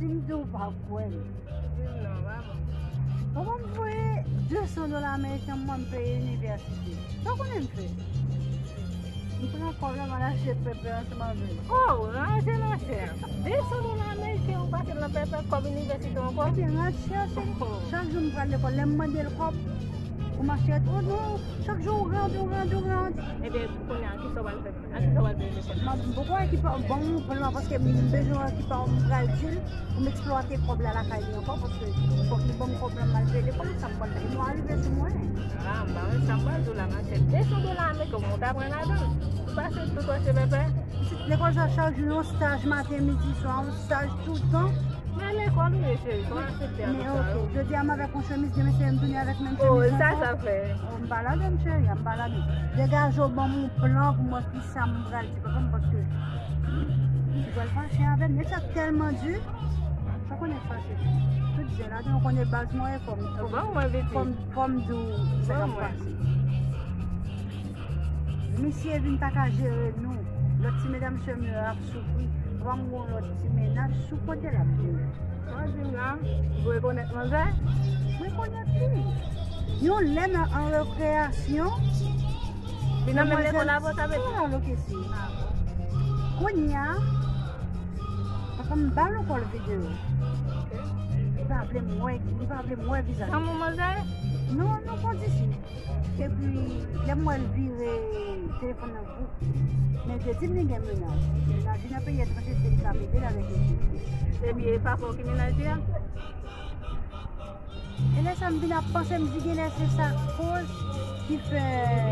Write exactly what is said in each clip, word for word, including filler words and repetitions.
M di w pa kwè m. Non, pa bon. Papa m voye de san dola ameriken mwen m peye inivèsite. Sa w konnen m fè? M pran kòb la, m al achte pèpè ansanm avè l. Oh, ranje nan chè. De san dola ameriken ou pase nan pèpè kòb inivèsite ankò? Ebyen, ranje chèche. Oh. Chak jou m pral lekòl, lè m mande l kòb, ou mache, oh non, chak jou ou ranje, ou ranje, ou ranje. Ebyen, kounye a, kisa w pral fè? Ak sa w al peye lekòl? M ap, m poko wè ki pa ban m yon plan, paske m bezwen wè ki pa m pral di l pou m eksplwate kòb la lakay li ankò, paske fòk li ban m kòb la, m al peye lekòl, sa m pral fè. Mwa rive sou mwen. Ah, m pa wè sa m pral di w la, machè. De san dola ameriken, ou ta pran ladan l. Ou pase tout wè se pèpè. Pitit lekòl sa chak jou, yon staj maten, midi, swa, yon staj tout tan. Men lekòl ou ye, cheri, fò aksepte avèk sa yo. Men ok, jodi a m avèk yon chemiz, demen se m tounen avèk menm chemiz lan. Oh, sa, sa fè. Oh, m pa ladan, cheri, m pa ladan. Degaje w ban m yon plan pou mwen ki sa m pral di papa m, paske li pral fache avè m. Nèg sa tèlman di, sa konnen fache. Tout zen ladan, ou konnen baz mwen, fò m, fò m, fò m, fò m di w sa k ap pase. Misye vin pa ka jere nou. Lòt ti medam sè m yo ap soufri. Papa m gon lòt ti mennaj sou kote l ap viv. Sa w di m la, ou rekonèt manzè? M rekonèt li. Yon lè nan, an rekreyasyon, li nan menm lekòl avè w, sa vle di? Kounye a, papa m ba l yon kòl videyo. Li pa vle m wè, li pa vle m wè vizaj. Sa moun manzè? Non, non, pa di si. Epi, lè m wè l vire telefòn nan bouk, men te di m li gen mennaj. Mennaj li nan peyi etranje, se li k ap ede l avèk etid li. Epi, e papa w ki mennaj li a? E lè sa, m vin ap panse, m di genlè se sa koz ki fè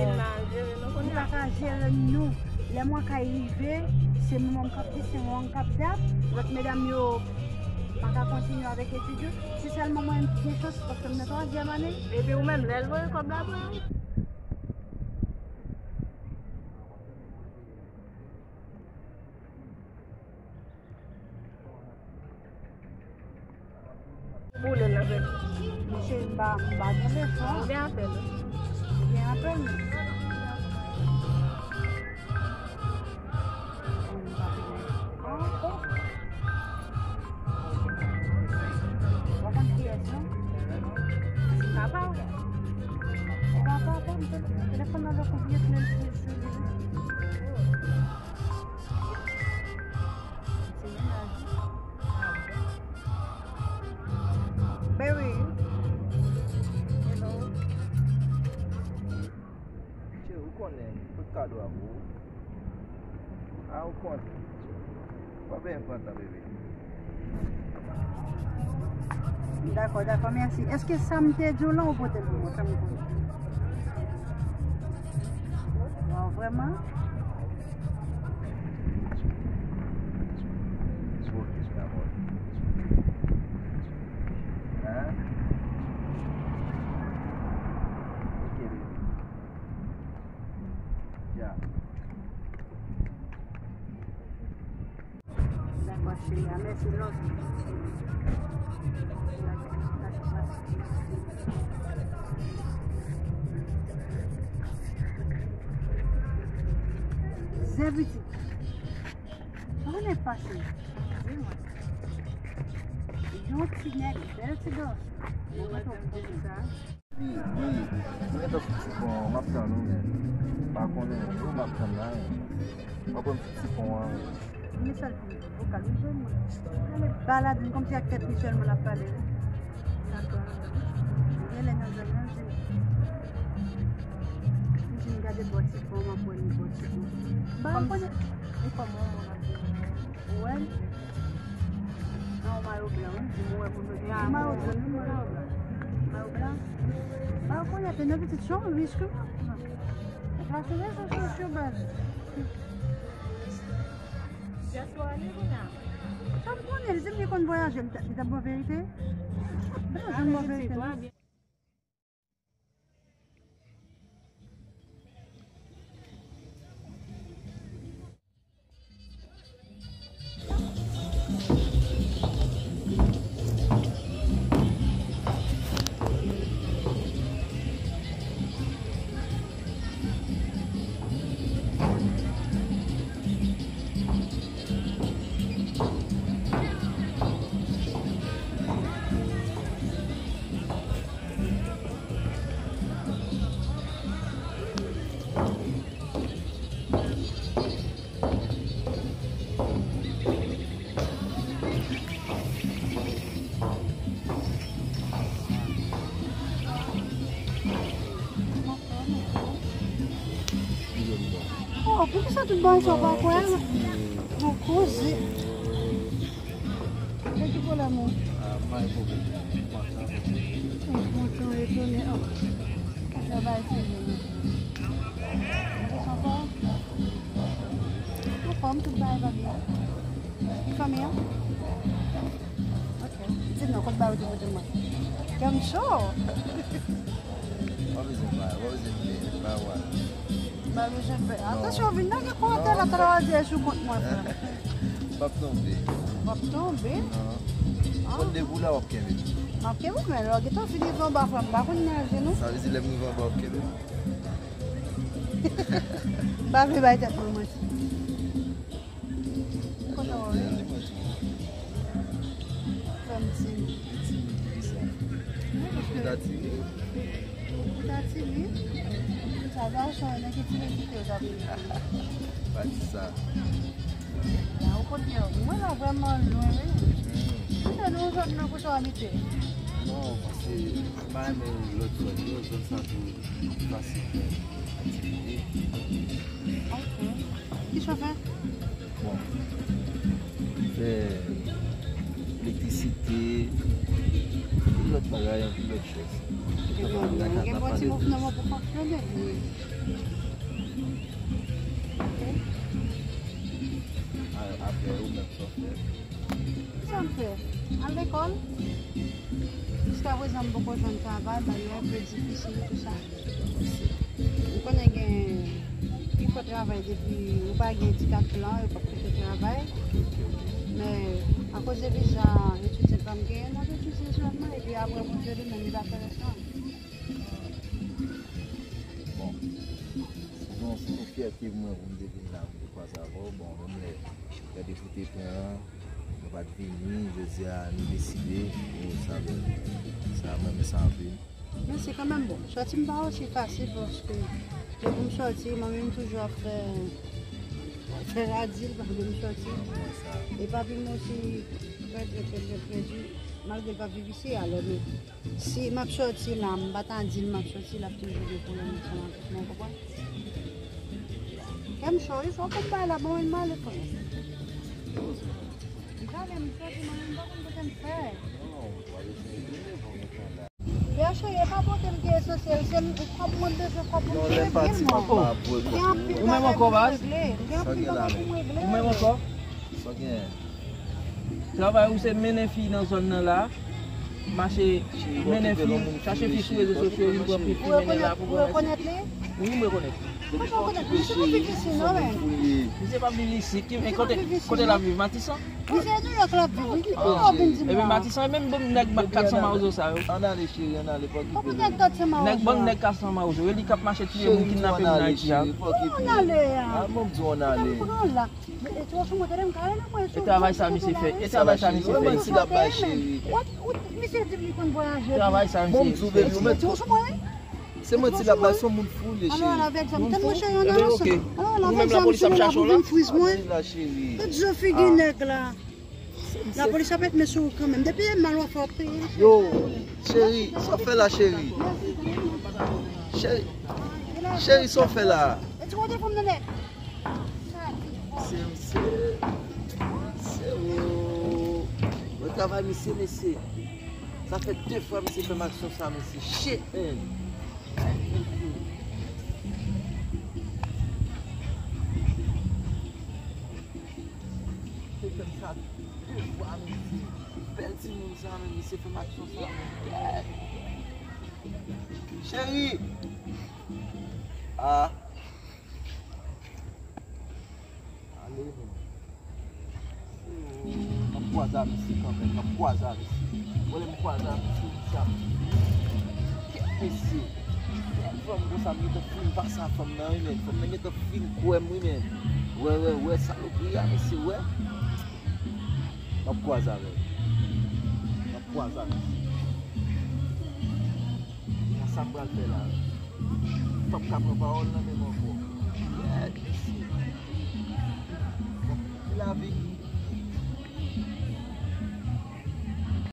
li pa ka jere nou. Lè mwen kay rive, se mwen k ap di, se mwen k ap dat. Lòt medam yo pa ka kontinye avèk etid yo. Si sèlman mwen gen chans, paske m nan twazyèm ane. Epi ou menm, lè l voye kòb la pou ou? Boule l avèk. Mesye, m pa, m pa gen leson. Ou gen apèl? Ou gen apèl? Papa w. Papa w, telefòn nan lòk ou vye kle l sou li. Baby. Hello. Cheri, ou konnen, m pot kado a pou ou. A, ou konnen. Pa benyen pran tan, bebe. Dakò, dakò, mèsi. Èske sa m te di w lan, ou pote l pou mwen, fè m konnen? Waw, vrèman? Hein? Ok, baby. Ya. Dakò, cheri, a, mèsi, lòt. Zen pitit. Sa konnen pase? Di mwen. Yon ti nèg, bèl ti gason. Mwen mèt w konn sa. Li, li, li gentan sou ti pon an, m ap tann ou, men. M pa konnen, men, m ap tann la, men. M ap pran ti, ti pon an. Men sèl vokal, li jwenn mwen. Ale balad, kòmsi ak tèt li sèlman l ap pale. Dakò. Genlè nan zòn nan, li di m gade bò ti pon, m ap wè li bò ti pon. Ba, ou konnen. E kòman, mwen ap di? Ou wè l? Nan yon mayo blan, wi. Di m wè moun yo gen yon mayo jòn, wi, mayo blan. Mayo blan. Ba, ou konnen, te nan pitit chan, wi, wi. Sa se rezo sosyo, baz. Dyaspora li kounye a. Sa m konnen, li di m li konn vwayaje, li t ap, li t ap ban verite. Li t ap ban verite, non? Tout bagay sa w pa kwè. Mon kouzen. Sa ki pwoblèm ou? Kontan, etone. Oh. Travay fini. Ou anfòm? Anfòm, tout bagay va byen. Ki fanmi an? Ok. Di m non, kot bagay ou te pote mwen? Kè m cho. Pa bezwen bay, pa bezwen plè, bay wè. Pa bezwen plè. Atansyon, vin lage kòmantè la, talè w a di e sou kont mwen, frè. M p ap tonbe. W ap tonbe? Non. Ah. Kòm depi w la, w ap kenbe. M ap kenbe, men lè w gentan fini fè anba, frè, m pa konn naje, non. Sa vle di lè m rive anba, w ap kenbe? M pa vle bay tèt mwen manti. Kote w ye? Fè m timid. Timid, poukisa? Ou ta timid? Ou ta timid? Sa gason, nan ki timidite w t ap viv? Pa di sa. La, ou kote w? Mwen la vrèman lwen, wi. Kote nou sot nan kote w abite? Non, paske m pa renmen lòt zòn yo, zòn sa tou fasil fè aktivite. Ok. Ki chofè? Bon. Fè elektrisite, anpil lòt bagay, anpil lòt chòz. Gen bon ti mouvman pou fonksyone. Wi. Ok. A-, apre ou menm sa w fè? Sa m fè? Al lekòl. Jiskaprezan m poko jwenn travay, bagay yo enpe difisil, tou sa. Ou konnen gen ki fè travay depi ou pa gen ti kat blan, yo p ap kite travay. Men, akoz de viza etidyan pa m genyen, m ap etidye sèlman, epi apre Bondye li menm li va fè rès la. Bon, se yon, se yon fyète pou mwen pou m te vin la, pou m te kwaze avè w. Bon, menm lè, lè de fout te pran an, nou pa t vini, jodi a, nou deside, nou sa, sa, mwen renmen sa anpil. Mèsi kanmenm, bon, sòti m pa osi fasil, paske depi m sòti, mwen menm toujou ap fè, fè radi, l pa vle m sòti. Epapi m osi, trè, trè, trè, trè, trè di, malgre l pa viv isi, alò, men Si m ap sòti la, m pa ta di l m ap sòti, l ap toujou gen pwoblèm ansanm avèk mwen, w konprann? Kè m cho wi, fò w konn bay la, bon, m ale frè. M pale, m sòti, mwen menm m pa konn kote m fè. Frè cheri, e pa pote m ki esansyèl, se m, kòb mwen bezwen, kòb mwen bezwen. Gen anpil bagay pou m regle, gen anpil bagay pou m regle. Ou menm ankò? Travay ou se mennen fi nan zòn nan la, mache mennen fi, chache fi sou rezo sosyo, vin pran fi, fi mennen la pou pran. Ou rekonèt li? Wi, m rekonèt li. Mwen pa rekonèt li, se pa fi isi non, men. Misye pa viv isit, ki, kote, kote l ap viv? Matisan? Misye Nouyòk l ap viv, wi. Ki kote w vin di m la? Ebyen Matisan, e menm bon nèg kat san mawozo sa yo. Ann ale cheri, ann ale, pa okipe nou. Kòman nèg kat san mawozo? Nèg bon nèg kat san mawozo yo, li k ap mache tiye moun, kidnape moun Ayiti a. Ann ale a. Mwen m di w ann ale. Mwen pran la. E travay sa misye fè, e travay sa misye fè isit. Misye di m li konn vwayaje. Travay sa misye fè isit. Se manti l ap bay, se yon moun fou li ye cheri. Moun fou? Ebyen oke. Ou menm lapolis ap chache w la? Di la cheri. Tout zo figi nèg la. Lapolis ap met men sou ou kanmenm. Depi e mal w ap fè w ap peye. Yo, cheri, sa w fè la cheri? Cheri, cheri, sa w fè la? E ti kote fanm nan nèt? Se, se, se ou. Bon travay, mesye, mesye. Sa fè de fwa misye fè m aksyon sa, mesye. Shit, man. Misye fè m sa de fwa, mesye. Bèl timoun sa, men misye fè m aksyon sa, men. Cheri! Ah. Ale, men. M ap kwaze a misye kanmenm, m ap kwaze a misye. Bon, lè m kwaze a misye, misye ap di, kèt mesye. Bèl fanm konsa, m gentan fin pase a fanm nan, wi, men. Fanm nan gentan fin kwè m, wi, men. Wè, wè, wè, salopri a, mesye, wè. M ap kwaze avè l. M ap kwaze avè l. Sa, sa m pral fè la. M p ap ka pran pawòl nan men m ankò. Yeah, mesye. Bon, se lavi.